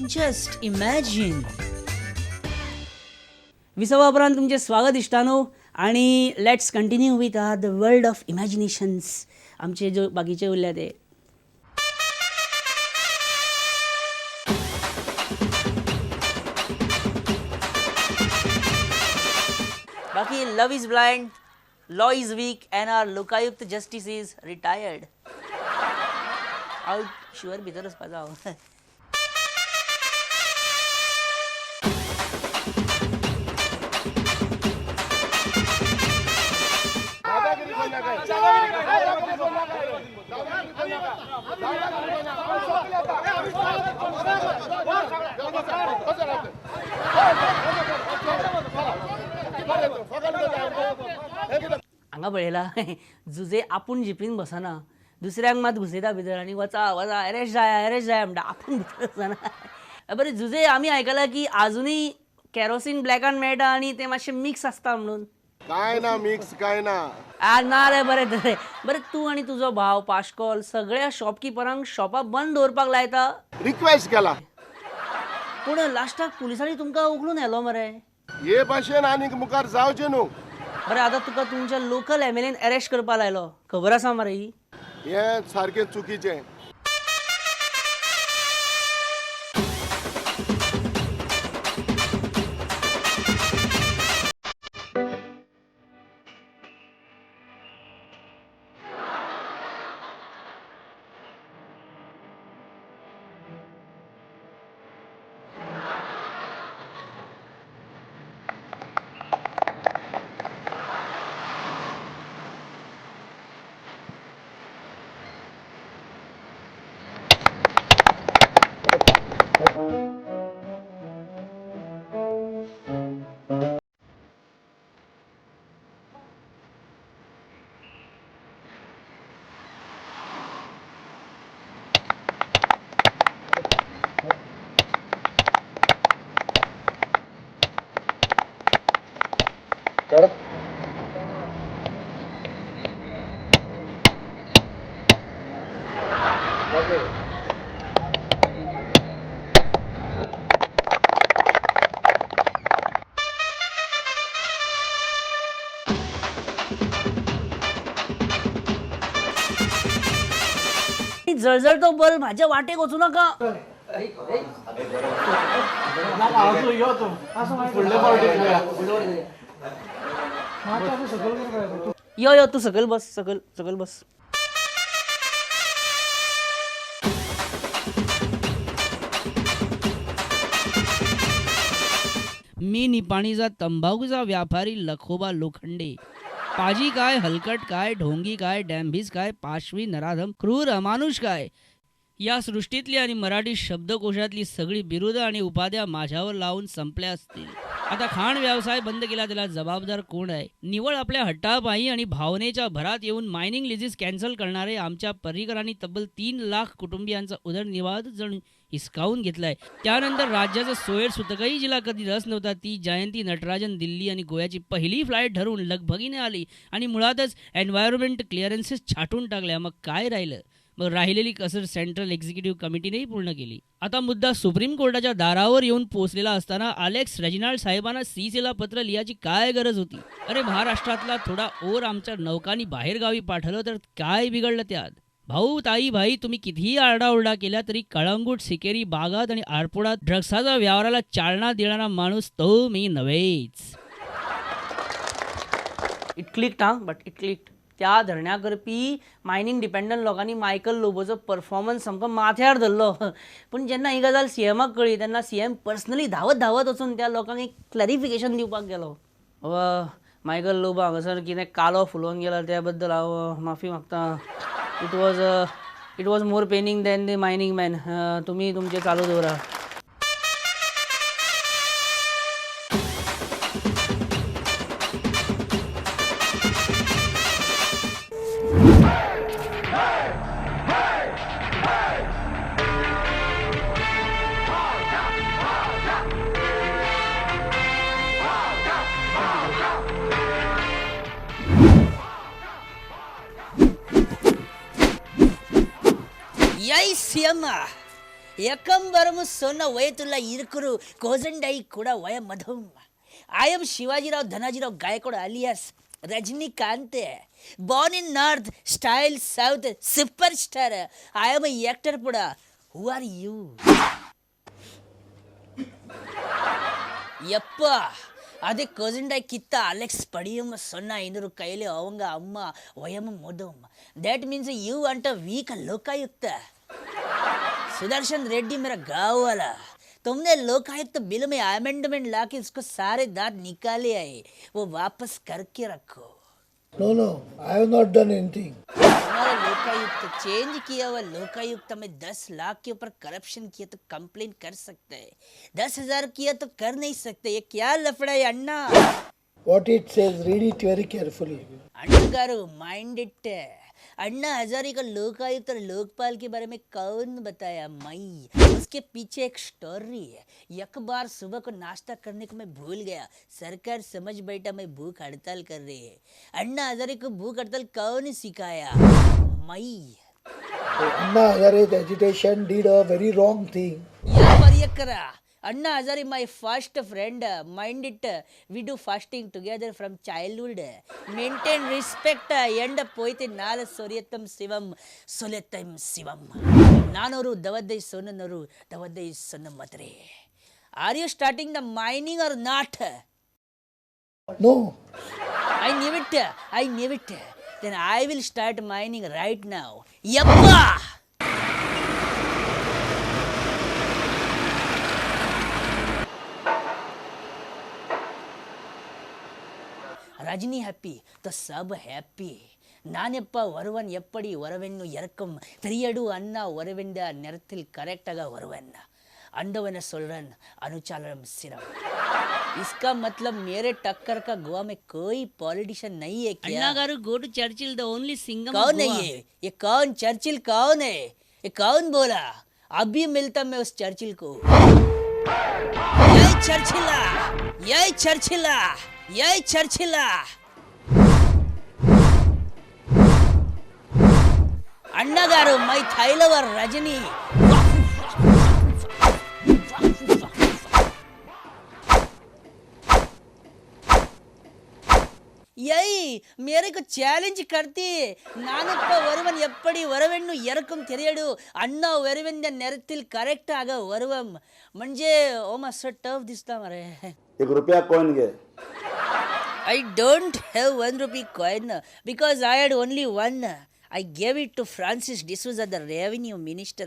Just imagine. विसवा उपरांत तुमचें स्वागत इश्टानो आनी let's continue with our the world of imaginations. आमचे जो बाकीचे उरल्या ते. बाकी love is blind, law is weak and our Lokayukta justice is retired. Out sure भितर वचपाचो हांव. हांगा पळयला, जुजे आपूण जिपीन बसना, दुसऱ्यांक मात घुसयता भितर आनी वचा वचा, अरेस्ट जाय अरेस्ट जाय म्हणटा, आपूण भितर वचना. बरें जुजे, आमी आयकलां की आजुनूय कॅरोसीन ब्लॅकान मेळटा आनी तें मातशें मिक्स आसता म्हणून. काय ना मिक्स, काय ना. आ ना रे. बरें बरें बरें, तूं आनी तुजो भाव पाशकॉल सगळ्या शॉपकिपरांक शॉपां बंद दवरपाक लायता. रिक्वेस्ट केला. पूण लास्टाक पुलिसांनी तुमकां उखलून व्हेलो मरे. हे भाशेन आनीक मुखार जावचें न्हू. बरें, आतां तुका तुमच्या local M L A arrest करपा लायलो, खबर आसा मरे ही? हे सारकें चुकीचें. जळजळतो बल्ब म्हाज्या वाटेक वचूं नाका. यो यो, तूं सकयल बस, सकयल सकयल बस. मी निपाणीचा तंबाखूचा व्यापारी लखोबा लोखंडे. पाजी काय, हलकट काय, ढोंगी काय, डॅम्भीस काय, पाशवी, नराधम, क्रूर, अमानुष काय, या सृष्टीतली आणि मराठी शब्दकोशातली सगळी बिरुदं आणि उपाध्या माझ्यावर लावून संपल्या असतील. आता खाण व्यवसाय बंद केला, त्याला जबाबदार कोण आहे? निवळ आपल्या हट्टापायी आणि भावनेच्या भरात येऊन मायनिंग लिझेस कॅन्सल करणारे आमच्या पर्रीकरांनी तब्बल 3 लाख कुटुंबियांचा उदरनिर्वाह जणू हिसकावून घेतलाय. त्यानंतर राज्याचं सोयर सुतकही जिला कधी रस नव्हता ती जयंती नटराजन दिल्ली आणि गोव्याची पहिली फ्लाईट धरून लगबगीने आली आणि मुळातच एन्व्हायरमेंट क्लिअरन्सेस छाटून टाकल्या. मग काय राहिलं? मग राहिलेली कसर सेंट्रल एक्झिक्युटिव्ह कमिटीनेही पूर्ण केली. आता मुद्दा सुप्रीम कोर्टाच्या दारावर येऊन पोहोचलेला असताना अलेक्स रेजिनाल्ड साहेबांना सीसीला पत्र लिहायची काय गरज होती? अरे महाराष्ट्रातला थोडा ओर आमच्या नौकांनी बाहेरगावी पाठवलं तर काय बिघडलं त्यात? भाऊ, ताई, भाई, तुम्ही कितीही आरडाओरडा केला तरी कळंगूट, सिकेरी, बागात आणि आरपोडात ड्रग्साच्या व्यवहाराला चालना देणारा माणूस तो मी नव्हेच. It clicked हां, बट it clicked. त्या धरण्या करपी मायनींग डिपेंडंट लोकांनी मायकल लोबोचो परफॉर्मन्स सामको माथ्यार धरलो. पूण जेन्ना ही गजाल सी एमाक कळ्ळी तेन्ना सी एम पर्सनली धांवत धांवत वचून त्या लोकांक एक क्लॅरिफिकेशन दिवपाक गेलो. मायकल लोबो हांगासर कितें कालो फुलोवन गेला त्या बद्दल हांव माफी मागता. It was more paining than the mining man. तुमी तुमचें चालू दवरा. Ekambaram Sonna Vayatula Irukuru Kozandai Kuda Vaya Madhum. I am Shivajirao Dhanajirao Gaikwad alias Rajinikanth. Born in North, style South, superstar. I am a actor Puda. Who are you? Yappa, அதே கொசண்டாய் Giddha Alex படியும் சொன்னா இன்னொரு கையில் அவங்க அம்மா ஒயமும் மோதும். That means you want a weak Lokayukta. Sudarshan Reddy मेरा गाँव वाला, तुमने लोकायुक्त बिल में अमेंडमेंट ला के उसको सारे दांत निकाले आए, वो वापस करके रखो. No, no, I have not done anything. हमारा लोकायुक्त चेंज किया हुआ लोकायुक्त में 10 लाख के ऊपर करप्शन किया तो कंप्लेन कर सकते हैं, 10,000 किया तो कर नहीं सकते. ये क्या लफड़ा है अन्ना? What it says, read it very carefully. Anna garu mind it. Anna Hazare का लोकायुक्त और लोकपाल के बारे में कौन बताया? मई. उसके पीछे एक स्टोरी है. एक बार सुबह को नाश्ता करने को मैं भूल गया, सरकार समझ बैठा मैं भूख हड़ताल कर रही है. अन्ना हजारे को भूख हड़ताल कौन सिखाया? मई. Anna Hazare's agitation did a very wrong thing. यहाँ पर ये करा. Anna Hazare my first friend, mind it, we do fasting together from childhood, maintain respect. End ಪೋಯ್ತೆ ನಾಲ ಸೊರಿಯತ್ತಂ Shivam ಸೊಲೆತ್ತಂ Shivam. ನಾನವರು ದವದ್ದೈ ಸೊನ್ನನವರು ದವದ್ದೈ Sonna ಮತ್ರೆ. Are you starting the mining or not? No. I knew it, I knew it. Then I will start mining right now. ಯಪ್ಪ. Rajani happy ತ ಸಬ್ happy. ನಾನೆಪ್ಪ வருவன் எப்படி வரவென்னு இறக்கும் தெரியடு அண்ணா வரவென்ற நேரத்தில் கரெக்டாக வருவன் अंडवन सोलरन अनुचालम सिरम. इसका मतलब मेरे टक्कर का गोवा में कोई पॉलिटिशियन नहीं है क्या? Anna garu go to Churchill, the only Singham. कौन है ये? ये कौन चर्चिल कौन है? ये कौन बोला? अभी मिलता मैं उस चर्चिल को. यही चर्चिला, यही चर्चिला, यही चर्चिला. Anna garu my thigh lover Rajini. यही मेरे को चैलेंज करती. நானப்ப வருவன் எப்படி வரவென்னு எனக்கும் தெரியடு அண்ணா வருவன் நேரத்தில் கரெக்டாக வருவம். म्हणजे ओ मस्त टफ दिसता मरे. एक रुपया कॉइन घे. I don't have 1 rupee coin because I had only one. I gave it to Francis D'Souza, the revenue minister.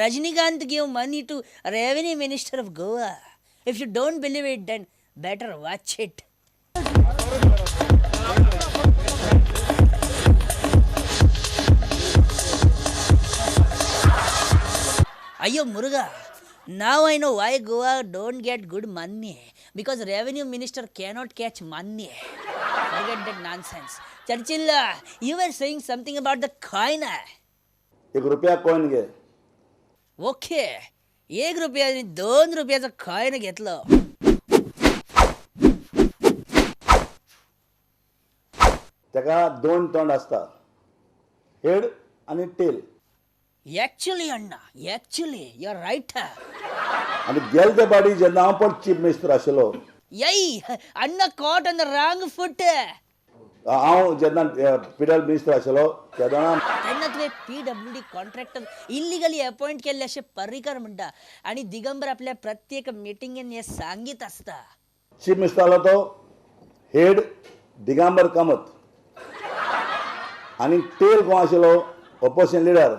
Rajinikanth gave money to revenue minister of Goa. If you don't believe it, then better watch it. Ayyo Muruga, now I know why Goa don't get good money. Because revenue minister cannot catch money. Forget that nonsense. Churchill, you were saying something about the coin. एक रुपया coin घे. Okay, 1 रुपया आणि 2 रुपयाचं coin घेतलं. ताका 2 तोंड आसता, हेड आनी tell. Actually Anna, actually you are right. आनी गेले ते पाटी जेन्ना हांव पण चीफ मिनिस्टर आशिल्लो, यई Anna caught on the wrong foot. हांव जेन्ना पिडल मिनिस्टर आशिल्लो तेन्ना तेन्ना तुवें PWD contractor illegally appoint केल्ले अशें पर्रीकर म्हणटा आनी दिगंबर आपल्या प्रत्येक मिटिंगेन हें सांगीत आसता. चीफ मिनिस्टर आलो तो हेड दिगंबर कामत आनी टेल कोण आशिल्लो ऑपोजिशन लिडर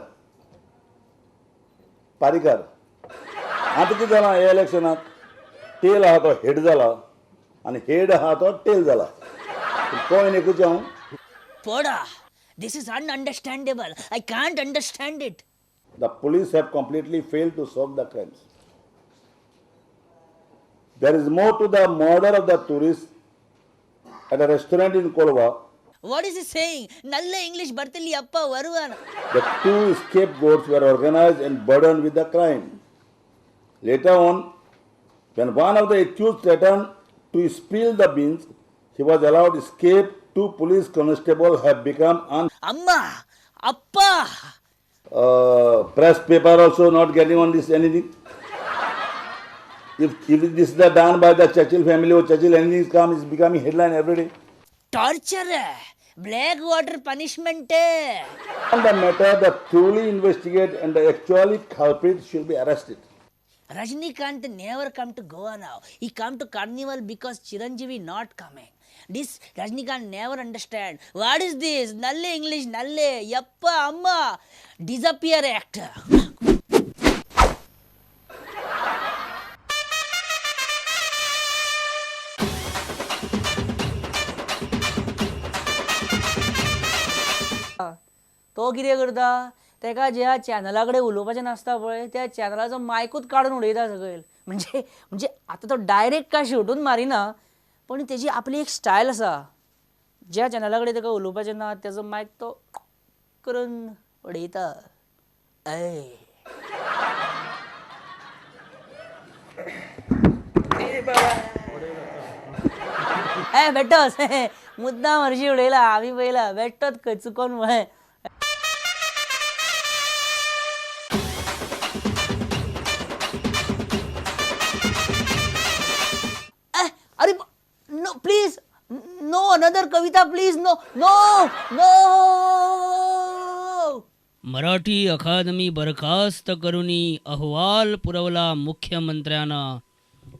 पारीकर. आतां कितें जालां ह्या इलेक्शनाक टेल आहा तो हेड जाला आनी हेड आहा तो टेल जाला. कॉइन एकूच हांव. पोडा, this is ununderstandable. I can't understand it. The police have completely failed to solve the crimes. There is more to the murder of the tourist at a restaurant in Kolwa. What is he saying? Nalla English bartilli appa varuvan. The 2 scapegoats were organized and burdened with the crime. Later on, when one of the accused threatened to spill the beans, he was allowed to escape. 2 police constables have become Amma, Appa. Press paper also not getting on this anything. If this is the done by the Churchill family or Churchill anything is come, is becoming headline every day. Torture, black water punishment. On the matter, the truly investigate and the actually culprit should be arrested. Rajinikanth never come to Goa now. He come to Carnival because Chiranjeevi not coming. This Rajinikanth never understand. What is this? Nalle English, nalle. Yappa, amma. Disappear act. तो कितें करता तेका ज्या चॅनला कडेन उलोवपाचें नासता पळय त्या चॅनलाचो मायकूच काडून उडयता सकयल. म्हणजे म्हणजे आतां तो डायरेक्ट काय शेवटून मारिना पण तेजी आपली एक स्टायल आसा. ज्या चॅनला कडेन तेका उलोवपाचें ना तेजो मायक तो करून उडयता. ऐ ए बेटोच मुद्दाम हरशी उडयला आमी पळयला बेटोच खंय चुकोन म्हळें. अरे no please no another Kavita please no no no. Marathi Akademi बरखास्त करुनी अहवाल पुरवला मुख्यमंत्र्यांना.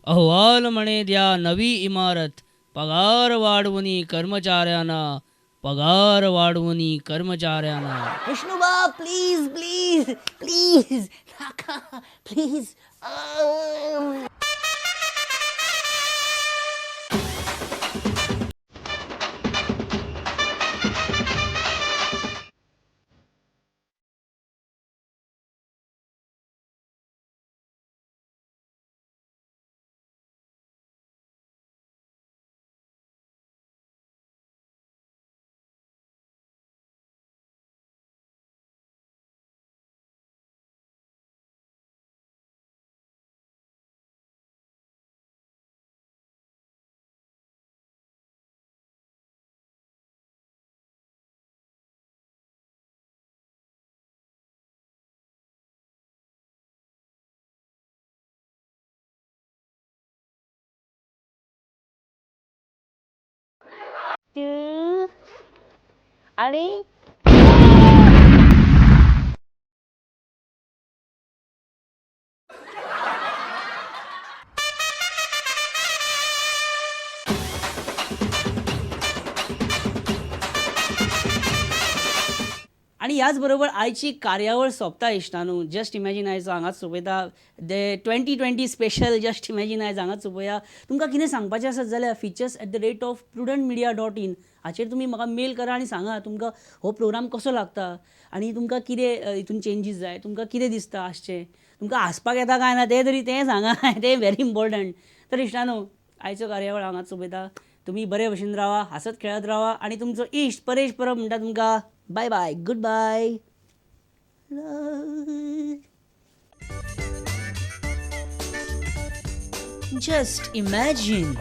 अहवाल म्हणे द्या नवी इमारत, पगार वाढवणी कर्मचाऱ्यांना, पगार वाढवणी कर्मचाऱ्यांना. विष्णुबा प्लीज प्लीज प्लीज नाका प्लीज. आणि आणि याचबरोबर आयची कार्यावळ सोंपता इश्टानू. जस्ट इमॅजीन आयज हांगाच सोंपयता. The 2020 special just imagine आयज हांगाच सोंपया. तुमकां कितें सांगपाचें आसत जाल्यार features@prudentmedia.in हाचेर तुमी म्हाका मेल करा आनी सांगा तुमकां हो प्रोग्राम कसो लागता आनी तुमकां कितें हितून चेंजीस जाय, तुमकां कितें दिसता आसचें, तुमकां हांसपाक येता काय ना तें तरी तें सांगा, तें व्हेरी इम्पॉर्टंट. तर इश्टानू आयचो कार्यावळ हांगाच सोंपयता. तुमी बरे भशेन रावा, हांसत खेळत रावा आनी तुमचो इश्ट परेश परब म्हणटा तुमकां bye bye, good bye. Just imagine.